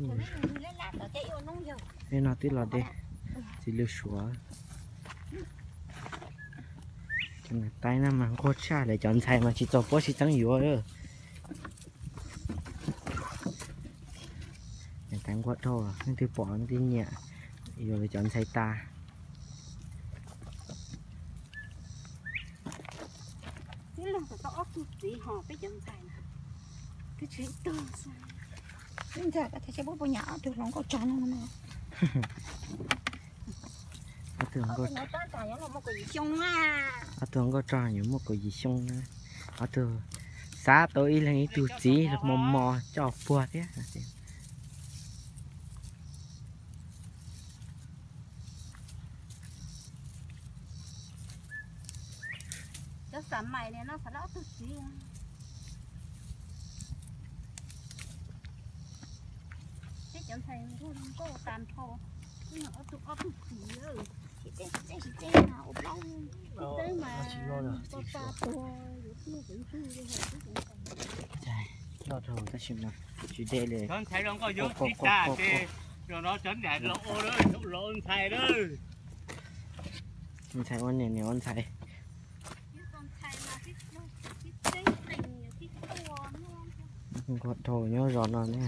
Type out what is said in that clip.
Tej no twb los deb, txiv lws suav. Cov niam tais no mas nquag tshaj lawm, cov ntxhais mas tsis txaus puab sib txeeb yuav. Niam tais nquag dhau, leej twg pom leej twg nyiam, yuav lawv cov ntxhais tas. Tib leeg tau ob tug txiv ho peb cov ntxhais na, twb tshuav ib tug xwb. Ib ntxhais ko thiaj tsis pub poj niam ob tug hluas nkauj rog no no. Ob tug hluas nkauj rog yuav muaj kaum yim xyoo na. Ob tug xav tau ib leeg ib tug txiv los mos mos coj puag thiab. Cov xav mais no xav ob tug txiv. Peb cov ntxhais nquag nkauj tas nrho, ob tug ob tug txiv. Tsis teb, tsis teb mas ua plaub, tsis teb mas to ta tuag, yuav tuag tsev ntug li hais. Noj dhau tab sis mas tsis deb li. Cov ntxhais los nkauj yuav tsis tas ces los no cov niam los ua los ntxhais lawm. Ntxhais ua niam, niam ua ntxhais. Nquag dhau nyob zos no ne.